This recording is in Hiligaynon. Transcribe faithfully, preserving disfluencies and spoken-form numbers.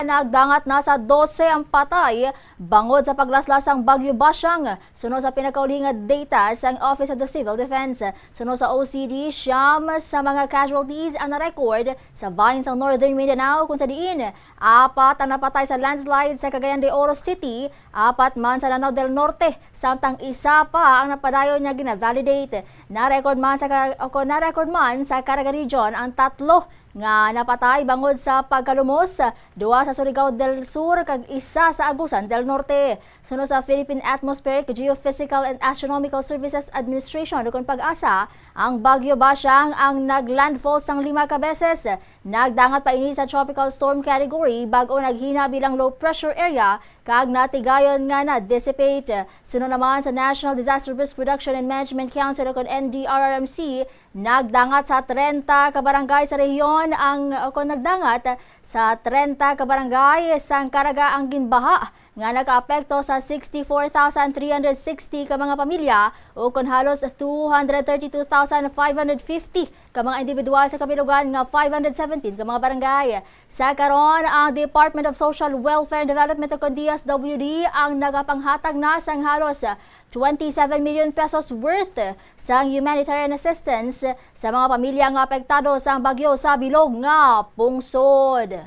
Nagdangat na sa dose ang patay bangod sa paglaslas sang Bagyo Basyang, suno sa pinakauli nga data sang Office of the Civil Defense. Suno sa O C D, siyam sa mga casualties ang na-record sa bahin sang Northern Mindanao, kung sa diin apat ang napatay sa landslide sa Cagayan de Oro City, apat man sa Lanao del Norte, samtang isa pa ang napadayon nga gina-validate. Na-record man sa ka-, o kon na-record man sa Caraga Region ang tatlo nga napatay bangod sa pagkalumos, duha sa Surigao del Sur kag isa sa Agusan del Norte. Suno sa Philippine Atmospheric, Geophysical and Astronomical Services Administration, ukon PAGASA, ang Bagyo Basyang ang naglandfall sang lima ka beses. Nagdangat pa ini sa tropical storm category bag-o naghina bilang low pressure area kag natigayon nga na-dissipate. Suno naman sa National Disaster Risk Reduction and Management Council, ukon N D R R M C, nagdangat sa trenta ka barangay sa rehiyon ang, o kon nagdangat sa trenta ka barangay sang Caraga ang ginbaha, nga nakaapekto sa sixty-four thousand three hundred sixty ka mga pamilya, o kon halos two hundred thirty-two thousand five hundred fifty ka mga individual sa kabilugan nga five hundred seventeen ka mga barangay. Sa karon, ang Department of Social Welfare and Development, o kon D S W D, ang nagapanghatag na sang halos twenty-seven million pesos worth sang humanitarian assistance sa mga pamilya nga apektado sang bagyo sa bilog nga pungsod.